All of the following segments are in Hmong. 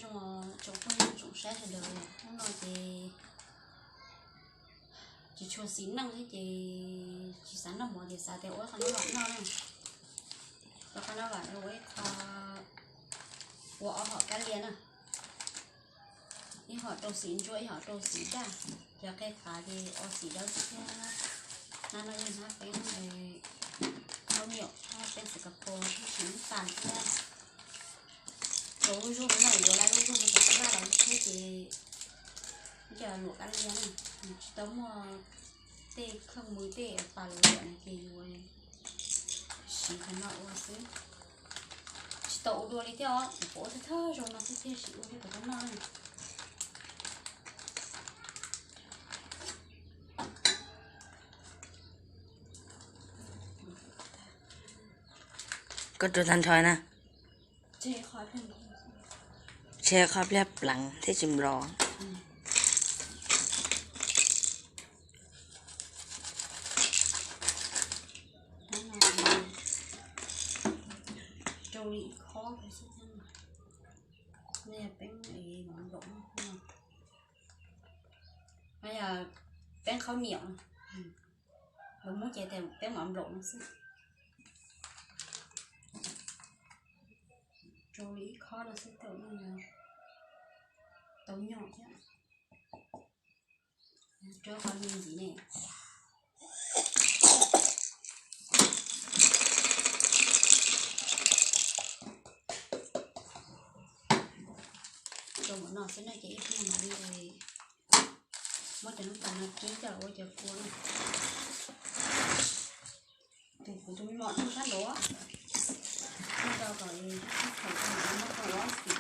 Tsoom phooj ywg tsoom saib sawv daws, hnub no ces tsis tshua xis neej thiab ces tsis xav noj mov ces xav tias ua qhov no los noj na. Ua qhov no los ua ib qho, ua ob hom kab lia na. Ib hom rau xim ntsuab, ib hom rau xim daj. Cov qe qav ces ua xim dawb xwb thiab. Hnab no yog hnab peeb khaub niam, hnab peeb xav kas pos, hnab sim ib pas thiab. Rau lub zog no yuav lawm, lub zog no tas vaj los thiab ces coj luam kab lia na. Tsis tau muaj tej kheej mws tej pas luam no ces yuav siv qhov no ua xwb. Tsis tau ua dua li thiab os, kuv ua thawj thawj zaug no xwb thiaj siv ua thiab kuv tau noj na. Koj rau tag nrho na. Tseg qhov pliag pleev thiab tsis nplos. Rau li ib khob xwb. Yog peeb mov nplaum, yog peeb khaub niam, lawv muab ces tias peeb mov nplaum no xwb. Rau li ib khob no xwb tau, tau nyom thiab. Rau qhov me ntxiv ne. Rau mov no xwb na ces ib pliag mam li muab cov noob tas no kib coj los ua cov kua na. Tus kuv tus me mom nyob sab nraud, nyob rau kom sib thaum tau muab rau ua xim.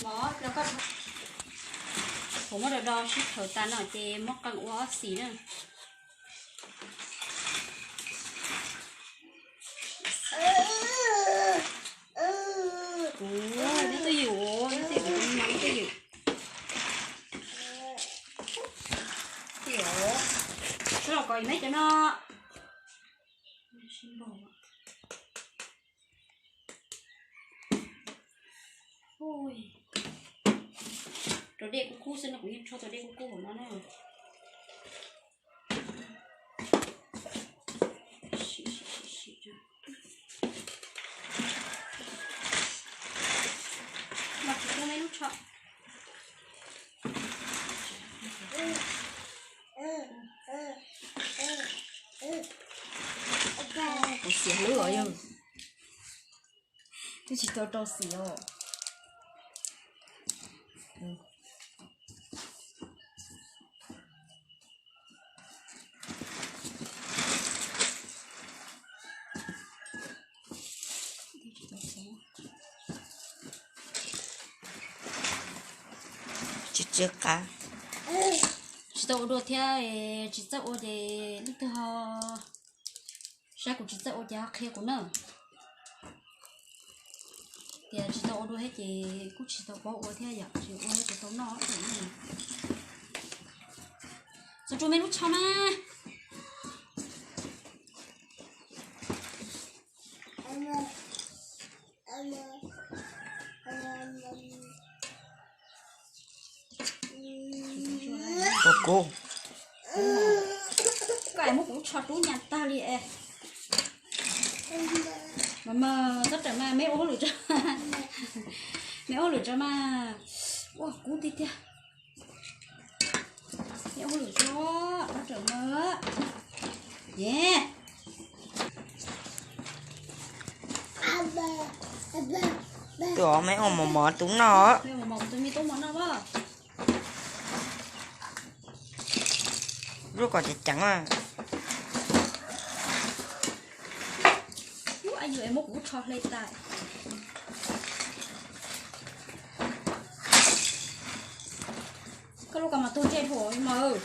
Mov los koj, kuv muab do do sib thaum tas no ces muab qee ua ob xim na. Ua nyob twj ywm, nyob twj ywm, nyob twj ywm. Twj ywm. Sub los kos meb cov no. Rau dej kub kub xwb no, kuv yeej tshuab tau dej kub kub hauv no na. Mas tsis tau me lub tsho. Kuv xiam hlwb os yog. Twb tsis tau rau xim os. Tsis tsis qab. Tsis tau ua dua thiab, tsis txawj ua ces leej twg ho saib kuv tsis txawj ua ces ho qhia kuv na. Tias tsis tau ua dua thiab ces kuj tsis tau paub ua thiab yom, tsis ua thiab tsis tau noj. Txus rau me lub tsho na. Kub kub. Koj es muab kuv lub tsho rub nyas tag li es. Mas mas txhob rawm mas, meb ua hauj lwm tso. Meb ua hauj lwm tso mas. Ua kub tiag tiag. Meb ua hauj lwm tso, txhob rawm mas. Ye. Tus os, meb ua mos mos tus noj. Meb ua mos mos tus me tub mos noj mas. Lub kom ceev ceev mas. Yus es muab kuv lub tsho hle tas. Koj lub kaus mas tuag ntsej dhau li mas.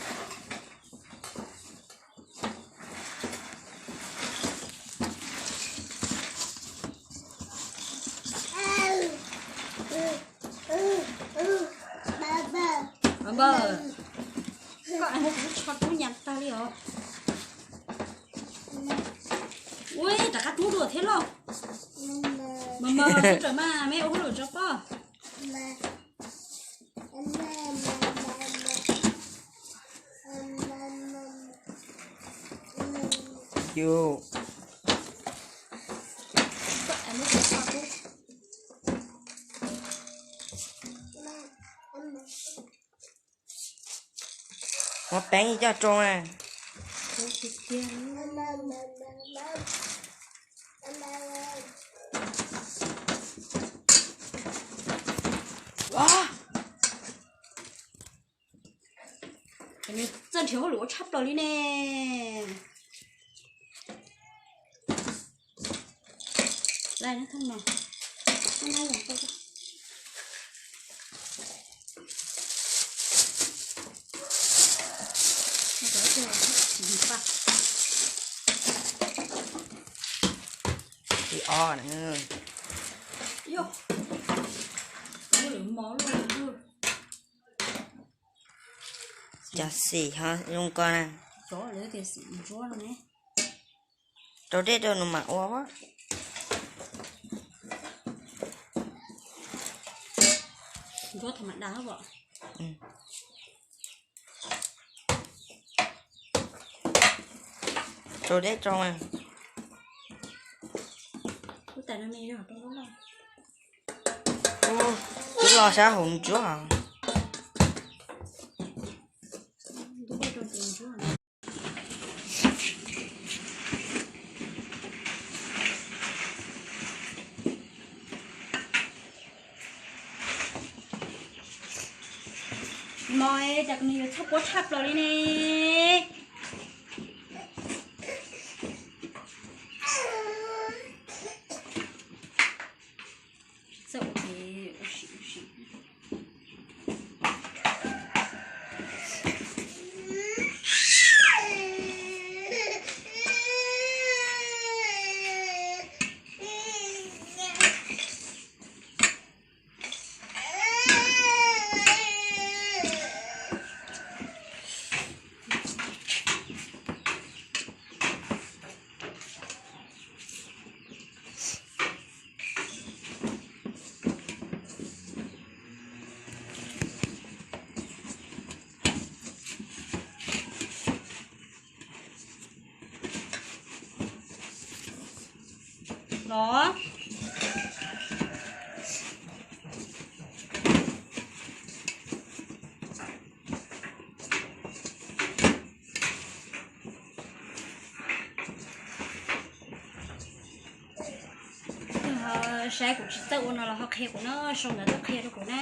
Npawg, koj es muab kuv lub tsho rub nyas tag li os. Ua rov qab rub dua thiab lauj. Mas mas, raws mas, me ua hauj lwm tso poj. Yus. Muab peev coj rau na. Txawj nrhiav hauj lwm ua tshaj plaws li ne. Cov xim ho zoo ko na. Rau dej rau nws mam ua. Rau dej rau. Twb los sab hauv ntsuab. Mos, cas nws yuav txhob puab tshaj plaws li ne. Txawj ua ces ua sim ua sim. Los. Saib kuv tsis txawj ua no los ho qhia kuv na, sau ntawv tuaj qhia rau kuv na.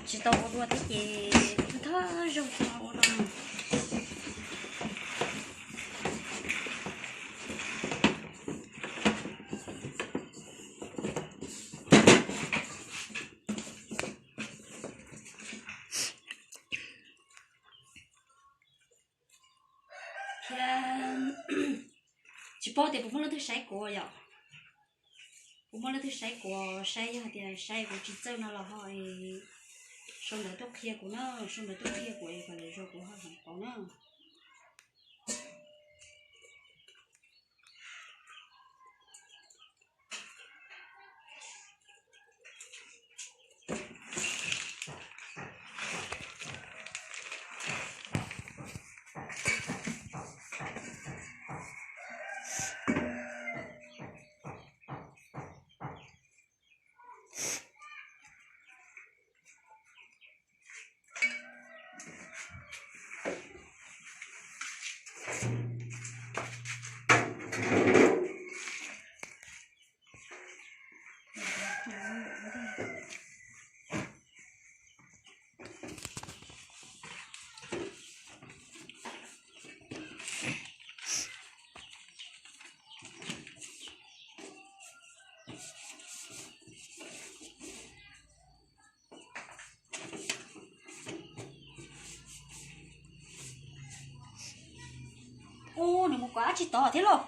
Tsis tau ua dua thiab ces thawj zaug tsis tau ua dua. Thiab tsis paub tias puas muaj leej twg saib kuv yom. Puas muaj leej twg saib kuv, saib yog hais tias saib kuv tsis txawj no los ho sau ntawv tuaj qhia kuv na, sau ntawv tuaj qhia kuv es kom lwm zaus kuv ho hloov pauv na. Nws mus kov dab tsi tod thiab lauj?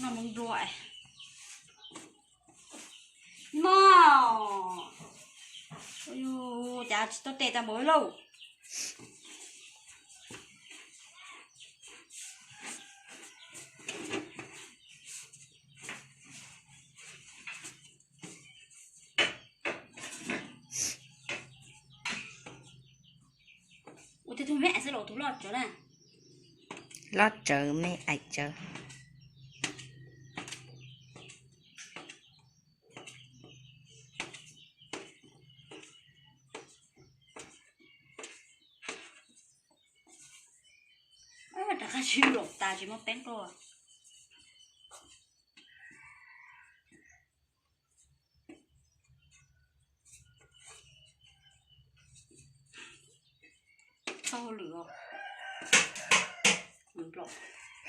No mus nplua. Mog, cas tsis tau tes tas npaum li lauj. Ua tej tug me ais xwb los tus loj tsawv na. Loj tsawv me ais tsawv. Rov qab sib laum tas tsis muaj peeb rau.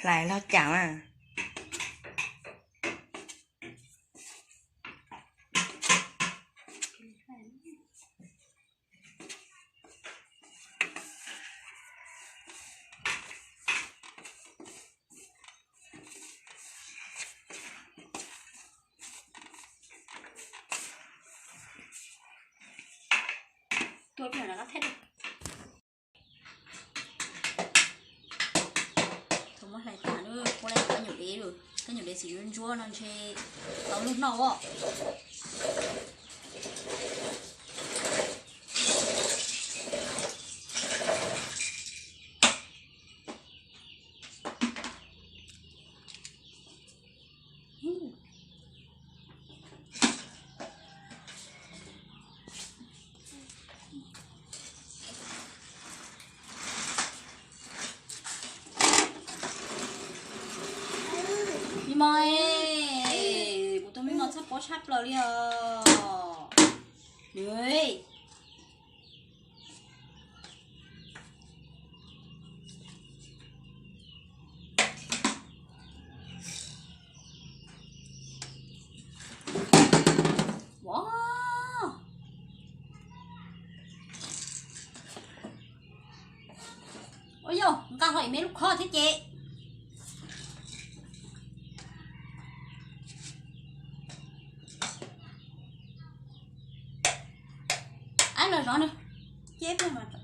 Hlais log cas mas. Tua pem no thiab. Thaum muab hlais tas, puab lawm kab nyuam dev lawm, kab nyuam dev xim ntsuab ntsuab no ntshe tau lub noj os. Me mos, kuv tus me mos txhob pob tshaj plaws li os. Ua yog nqa hlo ib me lub khob thiab ces. Ab, los zov nws. Ces peb mas, tus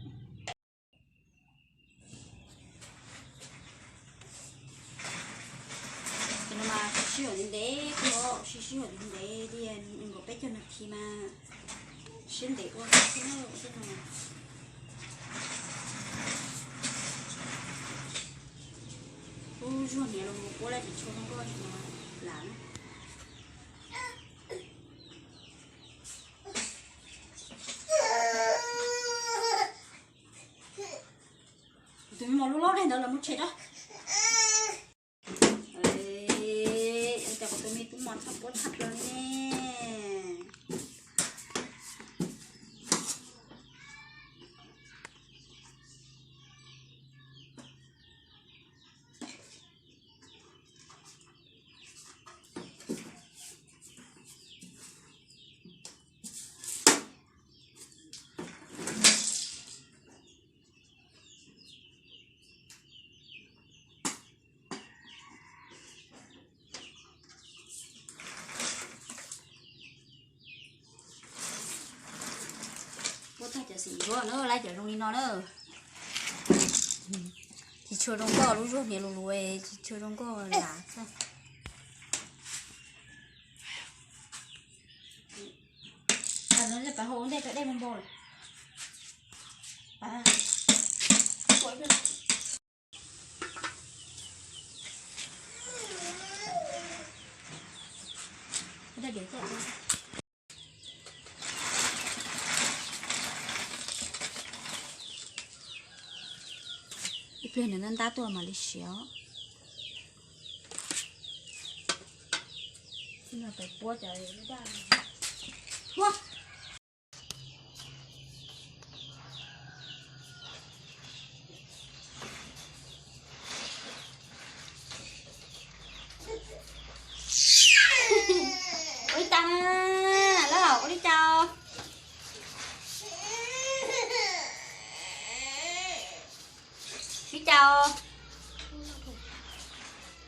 no mas sib sib haum ntev ntev, sib sib haum ntev ntev tias nees nkaum peb caug nas this mas sib ntev ua xwb na. Ub, zuag hniav los mus puab lawm, tsis tshua zoo nkauj tsis lam na. Kuv tus me mos lub loj daig ntawd los mus tshem tso. Ua cas kuv tus me tub mos txhob puab tshaj plaws li ne. Puab tag cov xim ntsuab na, lawv cov zoo li no na. Tsis tshua zoo nkauj, lub zuag hniav lus lus tsis tshua zoo nkauj lam xwb. Pab hau ua ntej cov dej npau npau lawm. Ib pliag nws ntab ntab tuaj mam li siav. Puab cov lub daj. Ua li cas na, lawm ua li cas? Cas,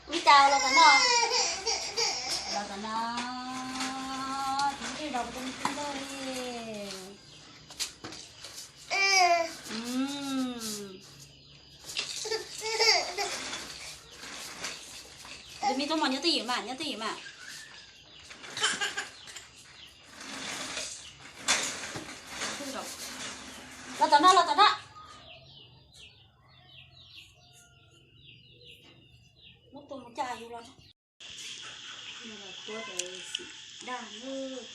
ua cas los tom no, los tom no, tus ntsej zos kuv tus me tub ntag li. Tus me tub mos nyob twj ywm mas, nyob twj ywm mas. Los tom no, los tom no. Muab tua mus coj yus los. Tua cov xim daj lawm.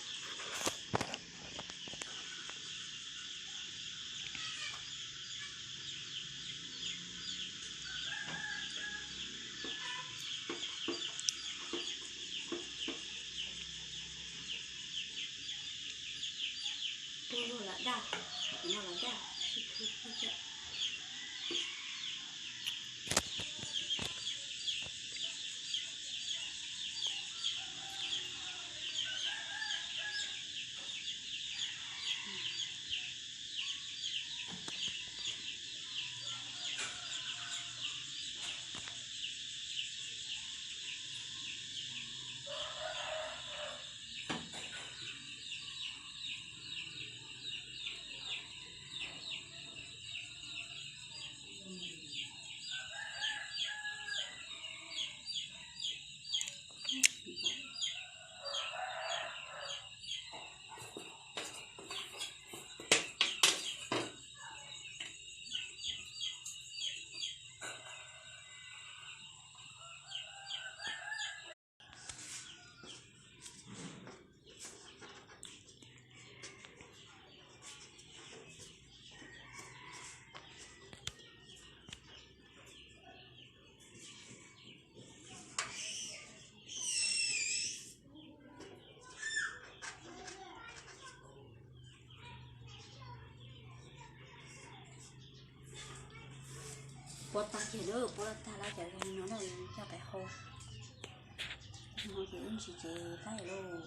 Tua luaj los daj, tus no los daj, sib khwv khwv thiab. Puab tag kiag lawm, puab tag lawm, cov zoo no na coj pem hau. No ces ib ntsis ces tag lawm.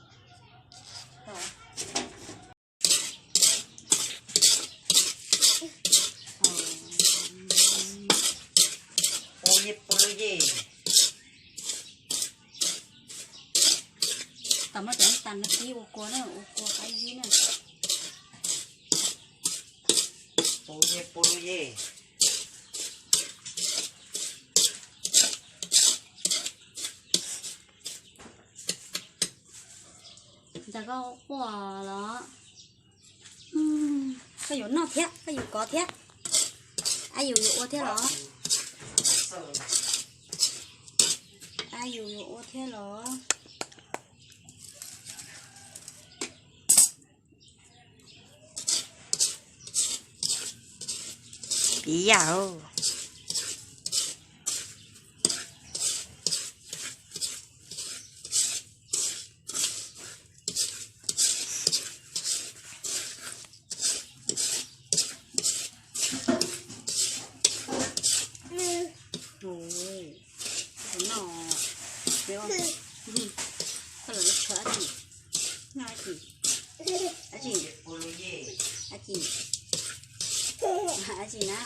Tam muab cov tas no tib ua kua na, ua kua qab zib na. Ntawd koj quaj los? Koj yuav noj thiab, koj yuav kov thiab. Ab yus yuav ua thiab los? Ab yus yuav ua thiab los? Ib yam. Tus no, koj los tshuav dab tsi? Noj dab tsi? Dab tsi? Dab tsi? Dab tsi na?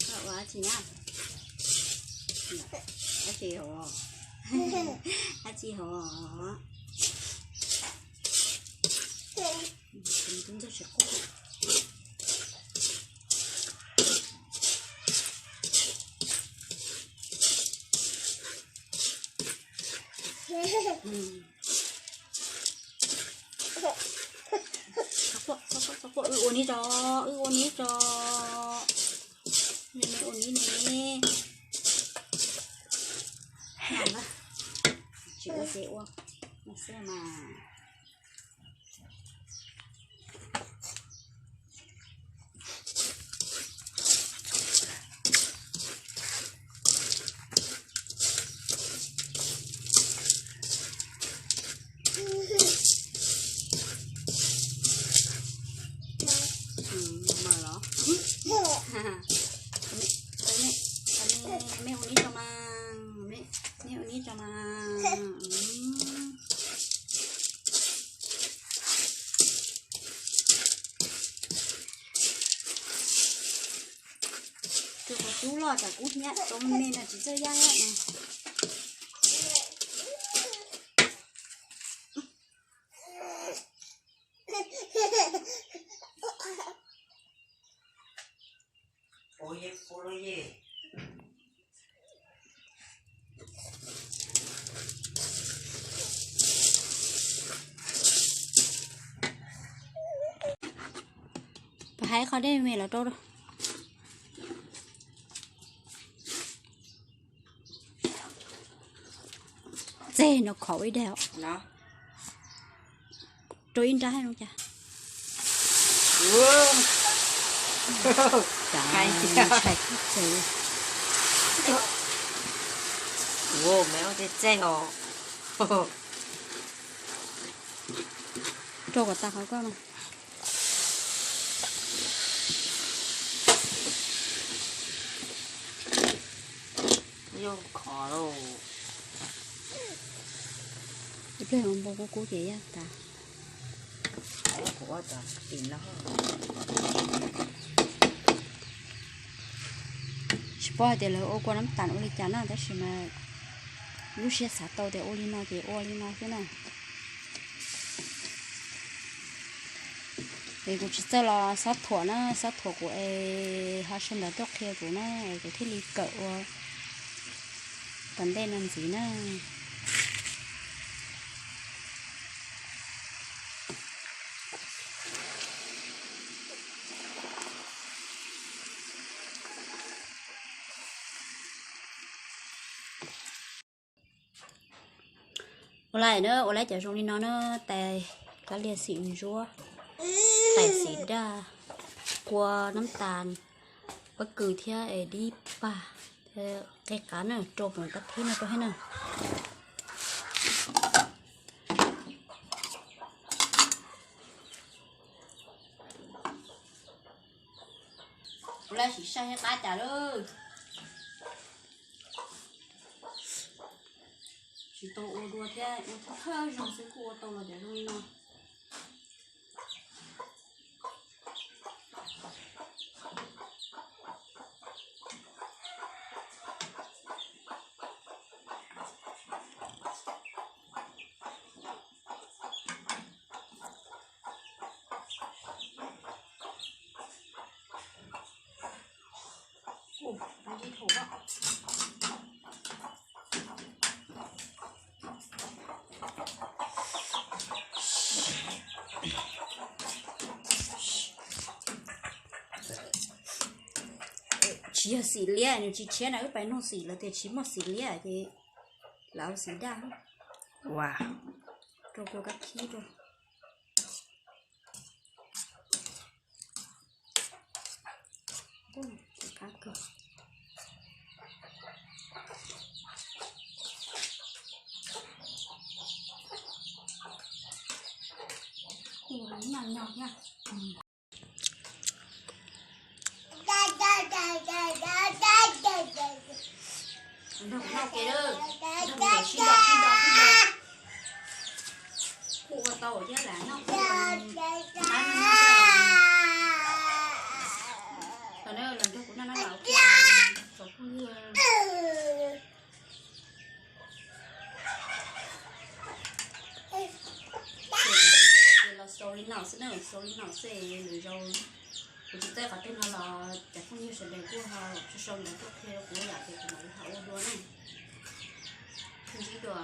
Koj ua dab tsi na? Dab tsi hov? Dab tsi hov? Tus ntxawg tsis quaj. Txhob quaj, txhob quaj, txhob quaj, wb ua neb tso, wb ua neb tso. Me me ua neb ne. Tsis ua ces ua, ua xwb mas. Mas los, me ua neb tso mas, me ua neb tso mas. Tus qhov Kub loj tsam kub hnyiab, tau me no tsis txawj yaj no. Pab hais qhov dej me los rau. Txeg no khov ib dag. Rau ib nrab no cas. Cas ntshai kub txeg. Me ua tej txeg os. Rau kom tas qhov koj no. Ib pliag npau kub kub ces yaj tas. Tsis paub hais tias lawv ua kua nab tas ua li cas na, tab sis mas lub siab xav tau tias ua li no ces ua li no xwb na. Es kuv tsis txawj los xob thuam na, xob thuam kuv es ho sawv ntawd tuaj qhia kuv na, es kuv thiaj li kawm ua tom ntej no ntxiv na. Ua li na, ua li cov zoo li no na, tais kab lia xim ntsuab, tais xim daj, kua nab tas, pob kws thiab es dib pag, qe qab na, rau pem kab thib no rau thiab na. Ua li sim saib thiab qab cas lawm. Tsis tau ua dua thiab, ua thawj thawj zaug xwb kuj ua tau los cov zoo li no. Tsis yog xim liab, nws tsis tshiab na, wb pais nug xim lawv tias tsis muaj xim liab ces lawv xim daj. Ua rau kua kab khib rau. Nrog kuv noj ke, nrog kuv sib do sib do sib do. Kuj ua tau thiab lam noj kuj ua. Tau na, los nrog kuv noj na, los ua tau phooj ywg. Los xaus li no xwb na, xaus li no xwb, lwm zaus kuv tsis txawj qhov twg no los cov phooj ywg sawv daws kuj ho sau sau ntawv tuaj qhia rau kuv yom, ces kuv mam li ho ua dua na. Ntsib dua.